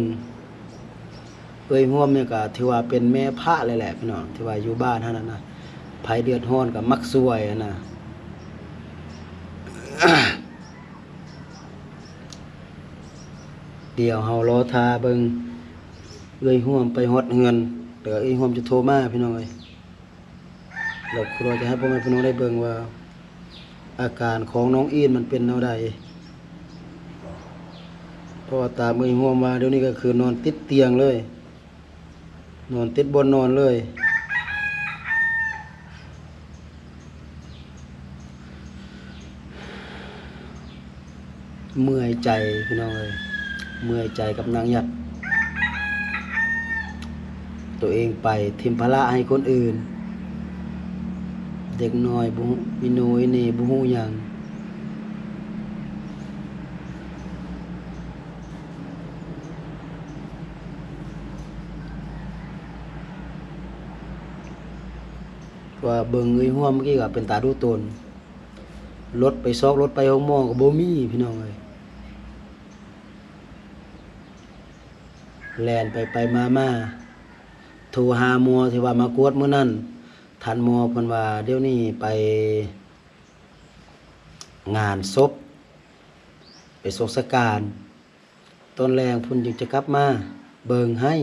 ເອື້ອຍຮ່ວມນີ້ກໍຖືວ່າເປັນແມ່ພະເລີຍແຫຼະ ພີ່ນ້ອງ ທີ່ວ່າຢູ່ບ້ານຫັ້ນນະ. ໃຜເດືອດຮ້ອນກໍມັກຊ່ວຍຫັ້ນນະ. ດຽວເຮົາລໍຖ້າເບິ່ງເອື້ອຍຮ່ວມໄປຮອດເຮືອນ ແລ້ວເອື້ອຍຮ່ວມຈະໂທມາ ພີ່ນ້ອງເອີຍ. ແລ້ວຄູດອຍຈະໃຫ້ພໍ່ແມ່ພີ່ນ້ອງໄດ້ເບິ່ງວ່າ ອາການຂອງນ້ອງອີນມັນເປັນແນວໃດ. ເພາະວ່າຕາມເອື້ອຍຮ່ວມວ່າ ດຽວນີ້ກໍຄືນອນຕິດຕຽງເລີຍ. ນອນຕິດບ່ອນນອນເລີຍ. ເມື່ອຍໃຈພີ່ນ້ອງເອີຍ ເມື່ອຍໃຈກັບນາງຍັດ ໂຕເອງໄປຖິ້ມພາລະໃຫ້ຄົນອື່ນ ເດັກນ້ອຍບໍ່ຮູ້ອີໂໜອີເໜ ບໍ່ຮູ້ຫຍັງ ວ່າເບິ່ງເອື້ອຍຮ່ວມເມື່ອກີ້ກໍເປັນຕາດຸຕົນ. ລົດໄປຊອກ ລົດໄປໂຮງໝໍກໍບໍ່ມີພີ່ນ້ອງເອີຍ ແລ່ນໄປໄປມາມາ ໂທຫາໝໍທີ່ວ່າມາກວດມື້ນັ້ນ ທ່ານໝໍເພິ່ນວ່າດຽວນີ້ໄປງານສົບ ໄປໂສກສະການ ຕອນແລງພຸ້ນຈຶ່ງຈະກັບມາເບິ່ງໃຫ້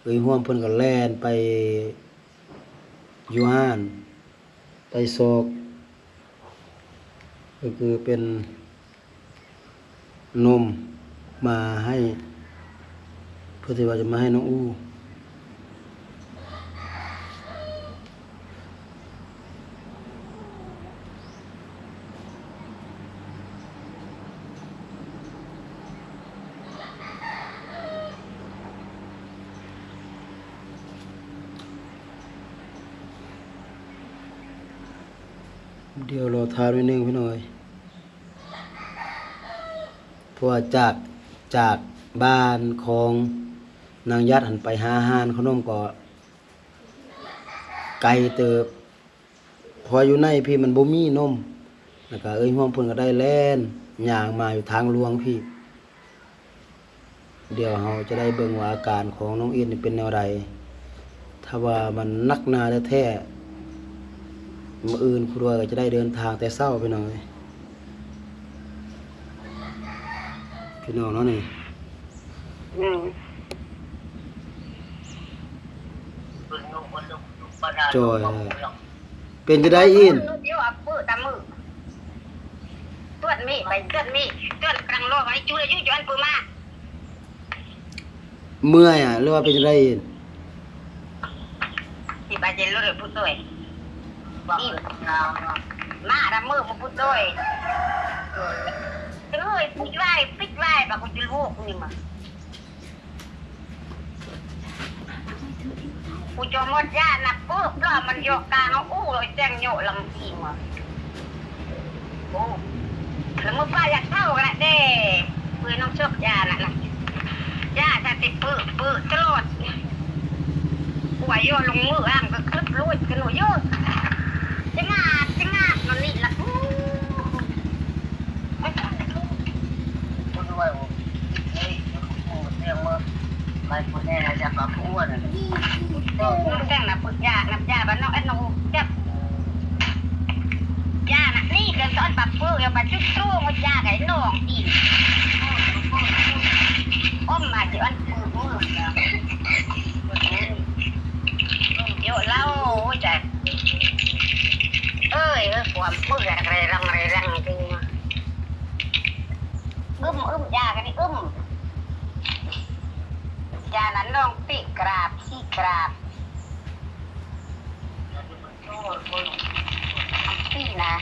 ເອື້ອຍຮ່ວມເພິ່ນກໍແລ່ນໄປຢູ່ຮ້ານ ໄປຊອກ ກໍຄືເປັນນົມມາໃຫ້ ເພື່ອທີ່ວ່າຈະມາໃຫ້ນ້ອງອູ້. ດຽວລໍຖ້າໜ້ອຍໜຶ່ງພີ່ນ້ອງເອີຍ ເພາະວ່າຈາກ ຈາກບ້ານຂອງນາງຢາດຫັ້ນໄປຫາຮ້ານເຂົ້າໜົມກໍ ໄກເຕີບ ເພາະຢູ່ໃນພີ້ມັນບໍ່ມີນົມ ແລ້ວກະເອື້ອຍຮ່ວມເພິ່ນກໍໄດ້ແລ່ນຍ່າງມາຢູ່ທາງຫຼວງພີ້ ດຽວເຮົາຈະໄດ້ເບິ່ງວ່າອາການຂອງນ້ອງອິດນີ້ເປັນແນວໃດ ຖ້າວ່າມັນໜັກໜາແທ້ໆ ມື້ອື່ນຄູດວຍກໍຈະໄດ້ເດີນທາງແຕ່ເຊົ້າພີ່ນ້ອງເອີຍ. ພີ່ນ້ອງເນາະນີ້ ອືມ ຈ່ອຍ ເປັນຈັ່ງໃດອິນ? ດຽວເອົາປຶຕາມື ເປື້ອນມີໄປ ເປື້ອນມີ ເປື້ອນກຳລັງລໍໄວ້ ຈູລະຢູ່ ຢູ່ອັນປຶມາ. ເມື່ອຍອະ ຫຼືວ່າເປັນຈັ່ງໃດອີກ? ຊິບາດເຈັນລົດເລີຍຜູ້ຊ່ວຍ ມາດຳມືຜູ້ຊ່ວຍ ເອີຍ ປິດໄວ້ ປິດໄວ້ ບາດກູຈະລູກນີ້ມາ ກູຈະໝົດຢານະ ປຶບ ລອມັນຢອກກາງເອົາ ອູ້ ລອແຈ້ງໂຍະລັງ ອີມາ. ໂອ້ ລະມື້ປ້າຢາກເຊົາລະເດ້ ເພື່ອນ້ອງຊອກຢານະ ຢາສະຕິປຶ ປຶຕະຫຼອດ ກວ່າໂຍລົງມືອ່າງກໍຄຶບລຸຍກັນໂຍ ຈະງາດ ຈະງາດ ນອນນີ້ລະ ຄົນໄວ ໄປພຸ້ນແນ່ນະ ຢາກເອົາຜູ້ອ້ວນ ນ້ຳແຕງນະ ປຶກຢາ ນ້ຳຢາບ້ານນອກ ອັນນ້ອງຈັບ ຢານະ ນີ້ເກີນຕອນປັບປຶກ ເອົາໄປຈຸດຕູ້ ມັນຢາໄດ້ນ້ອງອີກ ອົມມາຊິອັນປຶກມື ໂຍເລົ່າ ໂອ້ຍ ຈາ ເອີຍ ເອີຍ ຄວາມປຶກ ແຣລັງ ແຣລັງ ອຶ້ມ ອຶ້ມ ຢາກັນນີ້ ອຶ້ມ ຢານັ້ນນ້ອງຕິກຣາບ ຂີ້ກຣາບ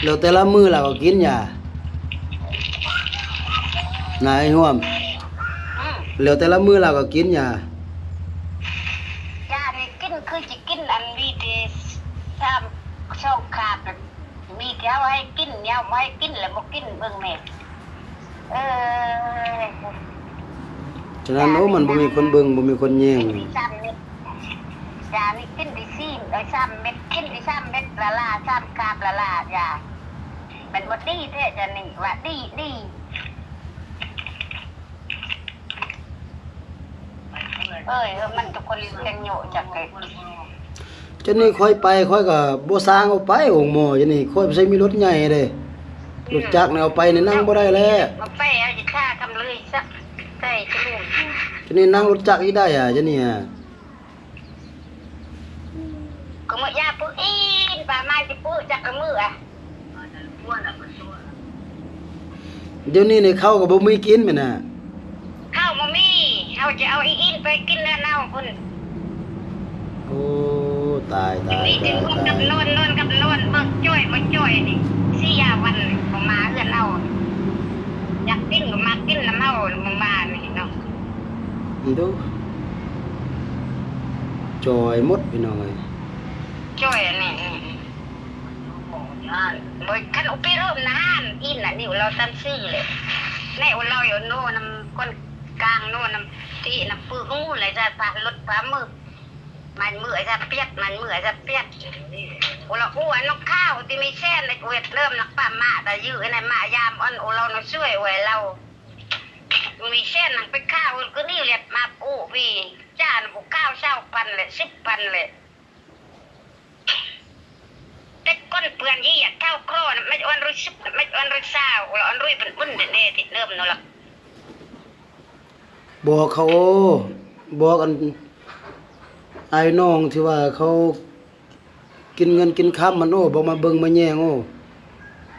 ແລ້ວແຕ່ລະມື້ລາວກໍກິນຢາ ນາຍຮ່ວມ ອືມ ແລ້ວແຕ່ລະມື້ລາວກໍກິນຢາ ຢານີ້ກິນຄືຊິກິນອັນນີ້ເດ ສາມ ສອງຄາບ ມີແຕ່ເຮົາໃຫ້ກິນ ແນວບໍ່ໃຫ້ກິນແລ້ວບໍ່ກິນ ເບິ່ງແມ່ ເອີ ສະນັ້ນ ໂອ້ ມັນບໍ່ມີຄົນເບິ່ງ ບໍ່ມີຄົນແຍງ ກິນໄດ້ສາມເມັດ ຢານີ້ກິນໄດ້ສີ່ ໄດ້ສາມເມັດ ກິນໄດ້ສາມເມັດ ລະລາ ສາມຄາບ ລະລາ ຢາ ແມ່ນບໍ່ດີແທ້ ຈະນີ້ວ່າດີ ດີ. ເອີຍ ມັນທຸກຄົນແຕ່ງໂຍະຈັກເກະ ຈະນີ້ຂ້ອຍໄປ ຂ້ອຍກໍບໍ່ສ້າງເອົາໄປໂຮງໝໍ ຈະນີ້ຂ້ອຍບໍ່ໃຊ້ມີລົດໃຫຍ່ເດ້ ລົດຈັກນີ້ເອົາໄປນີ້ນັ່ງບໍ່ໄດ້ແລ້ວ ເອົາໄປເອົາຢູ່ທ່າຄຳເລີຍຊະ ໃສ່ກະລູ ຈະນີ້ນັ່ງລົດຈັກອີກໄດ້ອະ ຈະນີ້ອະ. ກໍມື້ຢາປຶກອີນ ປາມາຊິປຶກຈັກກະມື້ອະ ດຽວນີ້ນີ້ເຂົ້າກໍບໍ່ມີກິນແມ່ນນະ ເຂົ້າບໍ່ມີ ເຮົາຈະເອົາອີ່ອີນໄປກິນເຮືອນເຮົາພຸ້ນ ໂອ້ ຕາຍ ຕາຍ ມີແຕ່ນອນກັບນອນ ນອນກັບນອນ ເບິ່ງຈ່ອຍບໍ່ຈ່ອຍນີ້ ສີ່ຫ້າວັນບໍ່ມາເຮືອນເຮົາ. ໂອ້ ຈ່ອຍໝົດພີ່ນ້ອງເອີຍ ຈ່ອຍອັນນີ້ ນີ້ ນີ້ ບໍ່ ຄັນເອົາໄປເລີ່ມນະ ຮ້ານອິນນະ ນິ້ວລາວສັ່ນຊື່ເລີຍ ແນວລາວຢູ່ໂນນຳຄົນກາງໂນນຳ ທີ່ນຳປຶກໝູ່ ແລະຈະພາລົດພາມື ມັນມືອາດຈະປຽກ ມັນມືອາດຈະປຽກ ໂອລາອູອັນນົກຂາວທີ່ມີແສນໃນເວດເລີ່ມນັກປະມາຕາຍືອໃນມາຍາມອອນໂອລາວນະຊ່ວຍໄວ້ລາວ ມີແສນນັງໄປຂາວຄືນີ້ແຫຼະມາປູພີຈານຜູ້ຂາວຊາວພັນແຫຼະສິບພັນແຫຼະ ແຕ່ກ່ອນເພື່ອນຢີອະເທົ່າຄອນະ ແມ່ອອນລຸຍສິບ ແມ່ອອນລຸຍຊາວ ລະອອນລຸຍເປັນບຸນແດ່ໆ ທີ່ເລີ່ມໂນລະ ບອກເຂົາ ບອກອັນອ້າຍນ້ອງທີ່ວ່າເຂົາກິນເງິນກິນຄຳຫັ້ນ ໂອ້ ບໍ່ມາເບິ່ງມາແຍງ ໂອ້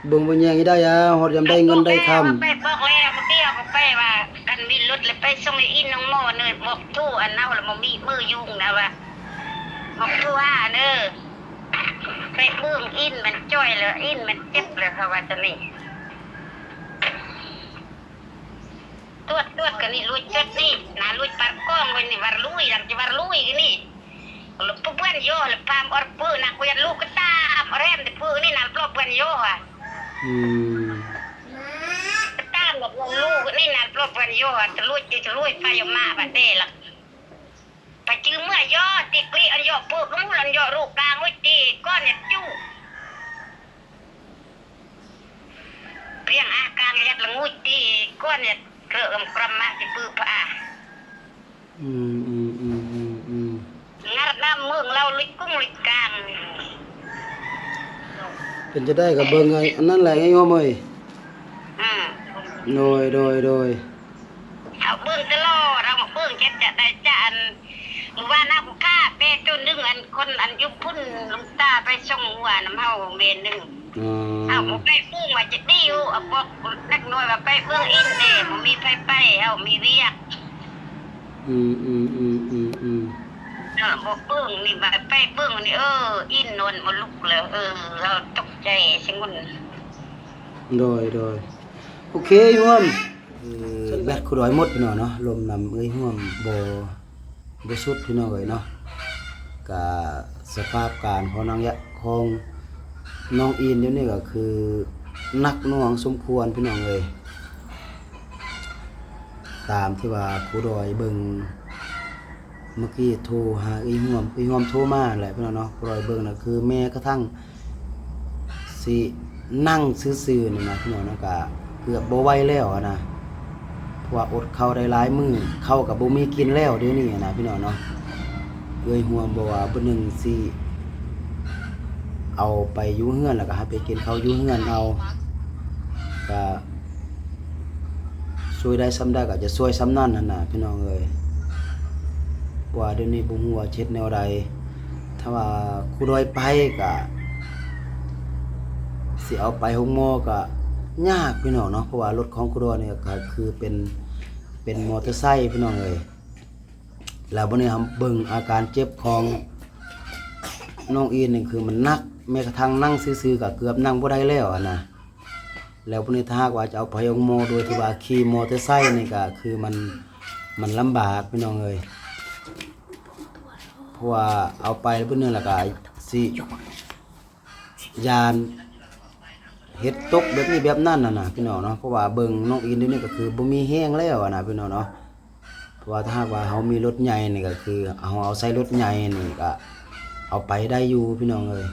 ເບິ່ງມາແຍງໃຫ້ໄດ້ອາ ຮອດຍາມໄດ້ເງິນໄດ້ຄຳ ໄປບອກແລ້ວ ເມື່ອກີ້ເຮົາກໍໄປວ່າ ຄັນມີລົດແລ້ວໄປສົ່ງໄອ້ອິນນ້ອງໝໍເນີ ບອກໂທອັນເຮົາລະບໍ່ມີເບີຢູ່ນະວ່າ ບອກໂທຫາເນີ ໄປເບິ່ງອິນມັນຈ່ອຍແລ້ວ ອິນມັນເຈັບແລ້ວ ເຂົາວ່າຈັ່ງນີ້. ຕວດ ຕວດກະນີ້ ລຸຍເຈັດນີ້ນະ ລຸຍປາກອງໄວ້ນີ້ ວາລຸຍ ຫຼັງຈາກວາລຸຍກະນີ້ ປະເປື້ອນຢໍລະພາມອອດເປິນະ ກວນລູກກະຕາມແຣມແຕ່ເປິນີ້ນະ ປະເປື້ອນຢໍອະ ອືມ ກະຕາມລະເພື່ອນລູກນີ້ນະ ປະເປື້ອນຢໍອະ ຕະລຸຍ ຕະລຸຍໄປມາບາດເດລະ ປະຈື່ເມື່ອຢໍຕິກລີອັນຢໍເປິກກະມູນອັນຢໍລູກກາງໄວ້ຕິກ່ອນຢາຈູ ພຽງອາກາງຍັດລະງຸຍຕີກ່ອນຍັດເກລອກຳກຣຳມາຊິປືພາ ອືມ ອືມ ອືມ ອືມ ອືມ ງັດນ້ຳເມືອງລາວລິກກຸງລິກກາງ ເປັນຈັ່ງໃດກໍເບິ່ງອັນນັ້ນແຫຼະ ໄອ້ຫົວເອີຍ ອືມ ໂດຍ ໂດຍ ໂດຍ ເຮົາເບິ່ງຕະຫຼອດ ເຮົາເບິ່ງແຕ່ຈະໄດ້ຈານ ມື້ວານເຮົາກໍຂ້າແປໂຕໜຶ່ງ ອັນຄົນອັນຢູ່ພຸ້ນ ລຸງຕາໄປສົ່ງງົວນຳເຮົາແມ່ໜຶ່ງ ເຮົາກໍໄປປຸງວ່າຈະດີຢູ່ ບອກເດັກນ້ອຍວ່າໄປເບິ່ງອິນແດ່ ບໍ່ມີໃຜໄປ ເຮົາມີວຽກ ອືມ ອືມ ອືມ ອືມ ອືມ ເອີ ບໍ່ເບິ່ງນີ້ ບາດໄປເບິ່ງນີ້ ເອີ ອິນນອນບໍ່ລຸກແລ້ວ ເອີ ເຮົາຕົກໃຈຊະງຸນ ໂດຍ ໂດຍ ໂອເຄ ຮ່ວມ ຄືແບັດຄູດອຍໝົດພີ່ນ້ອງເນາະ ລົມນຳເອື້ອຍຮ່ວມບໍ່ ບໍ່ສຸດພີ່ນ້ອງເອີຍເນາະ ກະສະພາບການຂອງນາງຍະ ຂອງນ້ອງອິນດຽວນີ້ກະຄືໜັກໜ່ວງສົມຄວນພີ່ນ້ອງເອີຍ ຕາມທີ່ວ່າຄູດອຍເບິ່ງ ເມື່ອກີ້ໂທຫາເອື້ອຍຮ່ວມ ເອື້ອຍຮ່ວມໂທມາແຫຼະພີ່ນ້ອງເນາະ ຜູ້ດອຍເບິ່ງນະ ຄືແມ້ກະທັ່ງຊິນັ່ງຊື່ໆນີ້ນະພີ່ນ້ອງເນາະ ກະເກືອບບໍ່ໄຫວແລ້ວຫັ້ນນະ ເພາະວ່າອົດເຂົ້າໄດ້ຫຼາຍມື້ ເຂົ້າກະບໍ່ມີກິນແລ້ວດຽວນີ້ຫັ້ນນະພີ່ນ້ອງເນາະ ເອື້ອຍຮ່ວມບອກວ່າມື້ໜຶ່ງຊິເອົາໄປຢູ່ເຮືອນ ແລ້ວກະໃຫ້ໄປກິນເຂົ້າຢູ່ເຮືອນເອົາ ກະ ຊ່ວຍໄດ້ສ່ຳໃດກໍຈະຊ່ວຍສ່ຳນັ້ນຫັ້ນນະພີ່ນ້ອງເອີຍ ເພາະວ່າດຽວນີ້ບໍ່ຮູ້ວ່າຈະເຮັດແນວໃດ ຖ້າວ່າຄູດອຍໄປກໍຊິເອົາໄປໂຮງໝໍກໍຍາກພີ່ນ້ອງເນາະ ເພາະວ່າລົດຂອງຄູດອຍນີ້ກໍຄືເປັນ ເປັນມໍເຕີໄຊພີ່ນ້ອງເອີຍ ແລ້ວບັດນີ້ເຮົາເບິ່ງອາການເຈັບຂອງນ້ອງອີນນີ້ຄືມັນໜັກ ແມ້ກະທັ່ງນັ່ງຊື່ໆກໍເກືອບນັ່ງບໍ່ໄດ້ແລ້ວຫັ້ນນະ. ແລ້ວບັດນີ້ຖ້າຫາກວ່າຈະເອົາໄປໂຮງໝໍໂດຍທີ່ວ່າຂີ່ມໍເຕີໄຊນີ້ກະຄືມັນ ມັນລຳບາກພີ່ນ້ອງເອີຍ ເພາະວ່າເອົາໄປແລ້ວບັດນີ້ລະກະຊິຢ້ານເຮັດຕົກແບບນີ້ແບບນັ້ນຫັ້ນນະພີ່ນ້ອງເນາະ ເພາະວ່າເບິ່ງນ້ອງອີນດຽວນີ້ກະຄືບໍ່ມີແຮງແລ້ວຫັ້ນນະພີ່ນ້ອງເນາະ. ເພາະວ່າຖ້າຫາກວ່າເຮົາມີລົດໃຫຍ່ນີ້ກະຄືເຮົາເອົາໃສ່ລົດໃຫຍ່ນີ້ກະເອົາໄປໄດ້ຢູ່ພີ່ນ້ອງເອີຍ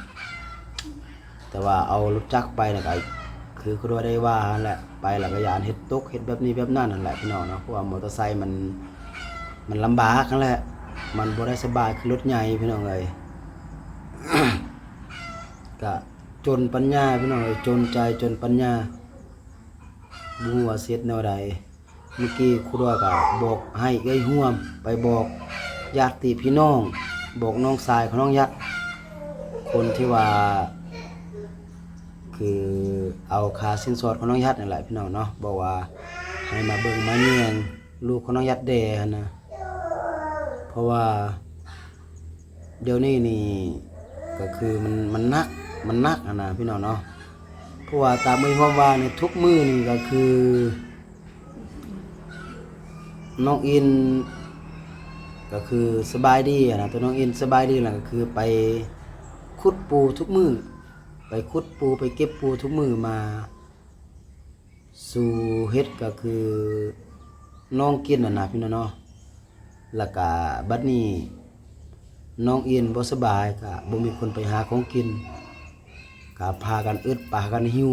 ແຕ່ວ່າເອົາລົດຈັກໄປນີ້ກະຄືຄືວ່າໄດ້ວ່າຫັ້ນແຫຼະ ໄປແລ້ວກະຢ້ານເຮັດຕົກເຮັດແບບນີ້ແບບນັ້ນຫັ້ນແຫຼະພີ່ນ້ອງເນາະ ເພາະວ່າມໍເຕີໄຊມັນ ມັນລຳບາກຫັ້ນແຫຼະ ມັນບໍ່ໄດ້ສະບາຍຄືລົດໃຫຍ່ພີ່ນ້ອງເອີຍ ກະຈົນປັນຍາພີ່ນ້ອງເອີຍ ຈົນໃຈຈົນປັນຍາ ບໍ່ຮູ້ວ່າຊິເຮັດແນວໃດ. ມື້ກີ້ຄູດອຍກະບອກໃຫ້ເອື້ອຍຮ່ວມໄປບອກຍາດຕິພີ່ນ້ອງ ບອກນ້ອງຊາຍຂອງນ້ອງຍັດ ຄົນທີ່ວ່າ ຄືເອົາຄ່າສິນສອດຂອງນ້ອງຍັດນັ້ນແຫຼະພີ່ນ້ອງເນາະ ບອກວ່າໃຫ້ມາເບິ່ງມາແຍງລູກຂອງນ້ອງຍັດແດ່ຫັ້ນນະ ເພາະວ່າ ດຽວນີ້ນີ້ກະຄືມັນ ມັນໜັກ ມັນໜັກຫັ້ນນະພີ່ນ້ອງເນາະ ເພາະວ່າຕາມເອື້ອຍຮ່ວມວ່ານີ້ທຸກມື້ນີ້ກະຄືນ້ອງອິນ ກໍຄືສະບາຍດີຫັ້ນນະ ຕົວນ້ອງອິນສະບາຍດີ ແລ້ວກໍຄືໄປຂຸດປູທຸກມື້ ໄປຂຸດປູ ໄປເກັບປູທຸກມື້ມາສູ່ເຮັດ ກໍຄືນ້ອງກິນຫັ້ນນະພີ່ນ້ອງເນາະ. ແລ້ວກະບັດນີ້ນ້ອງອິນບໍ່ສະບາຍ ກະບໍ່ມີຄົນໄປຫາຂອງກິນ ກະພາກັນອຶດ ພາກັນຫິວ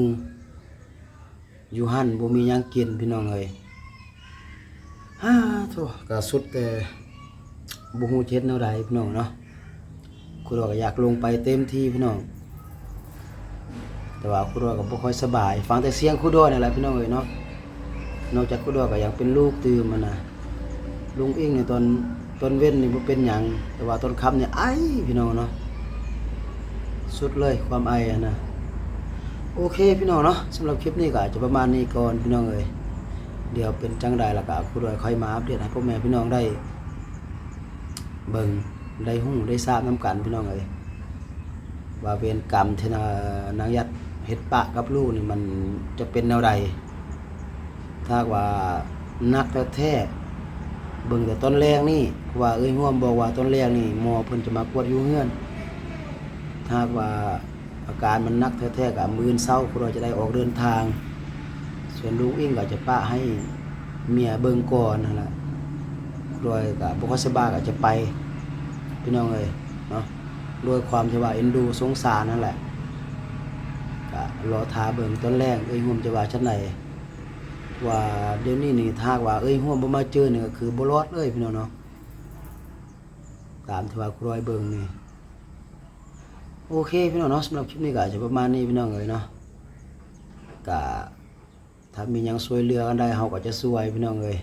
ຢູ່ຫັ້ນບໍ່ມີຫຍັງກິນພີ່ນ້ອງເອີຍ. ຮາໂທ້ ກະສຸດແຕ່ບໍ່ຮູ້ຈະເຮັດແນວໃດພີ່ນ້ອງເນາະ. ຄູດອຍກໍຢາກລົງໄປເຕັມທີ່ພີ່ນ້ອງ ແຕ່ວ່າຄູດອຍກໍບໍ່ຄ່ອຍສະບາຍ ຟັງແຕ່ສຽງຄູດອຍນັ້ນແຫຼະພີ່ນ້ອງເອີຍເນາະ. ນອກຈາກຄູດອຍກໍຍັງເປັນລູກຕື່ມຫັ້ນນະ. ລຸງອິງນີ້ຕອນ ຕອນເວັນນີ້ບໍ່ເປັນຫຍັງ ແຕ່ວ່າຕອນຄ່ຳນີ້ໄອພີ່ນ້ອງເນາະ. ສຸດເລີຍຄວາມໄອຫັ້ນນະ. ໂອເຄພີ່ນ້ອງເນາະ ສຳລັບຄລິບນີ້ກໍອາດຈະປະມານນີ້ກ່ອນພີ່ນ້ອງເອີຍ. ດຽວເປັນຈັ່ງໃດແລ້ວກໍຄູດອຍຄ່ອຍມາອັບເດດໃຫ້ພໍ່ແມ່ພີ່ນ້ອງໄດ້ເບິ່ງ ໄດ້ຮູ້ໄດ້ຊາບນຳກັນພີ່ນ້ອງເອີຍ ວ່າເວນກຳທີ່ນາງ ນາງຫຍັດເຮັດປະກັບລູກນີ້ມັນຈະເປັນແນວໃດ. ຖ້າຫາກວ່າໜັກແທ້ໆ ເບິ່ງແຕ່ຕອນແລງນີ້ ເພາະວ່າເອື້ອຍຮ່ວມບອກວ່າຕອນແລງນີ້ໝໍເພິ່ນຈະມາກວດຢູ່ເຮືອນ. ຖ້າຫາກວ່າອາການມັນໜັກແທ້ໆ ກໍມື້ອື່ນເຊົ້າຄູດອຍຈະໄດ້ອອກເດີນທາງ. ສ່ວນລຸງອິງກໍຈະປະໃຫ້ເມຍເບິ່ງກ່ອນຫັ້ນລະ. ຄູດອຍກໍບໍ່ຄ່ອຍສະບາຍ ກໍຈະໄປພີ່ນ້ອງເອີຍເນາະ ດ້ວຍຄວາມທີ່ວ່າເອັນດູສົງສານຫັ້ນແຫຼະ. ກໍລໍຖ້າເບິ່ງຕອນແລງເອື້ອຍຮ່ວມຈະວ່າຈັ່ງໃດ ວ່າດຽວນີ້ນີ້ ຖ້າຫາກວ່າເອື້ອຍຮ່ວມບໍ່ມາເຈີນີ້ ກໍຄືບໍ່ລອດເລີຍພີ່ນ້ອງເນາະ ຕາມທີ່ວ່າຄູດອຍເບິ່ງນີ້. ໂອເຄພີ່ນ້ອງເນາະ ສຳລັບຄລິບນີ້ກໍອາດຈະປະມານນີ້ພີ່ນ້ອງເອີຍເນາະ. ກະຖ້າມີຫຍັງຊ່ວຍເຫຼືອກັນໄດ້ ເຮົາກໍຈະຊ່ວຍພີ່ນ້ອງເອີຍ.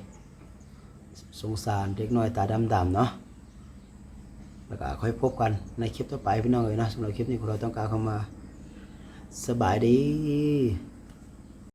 ສົງສານເດັກນ້ອຍຕາດຳໆເນາະ. ແລ້ວກໍຄ່ອຍພົບກັນໃນຄລິບຕໍ່ໄປພີ່ນ້ອງເອີຍເນາະ. ສຳລັບຄລິບນີ້ ຂໍຕ້ອງກ່າວຄຳວ່າ ສະບາຍດີ.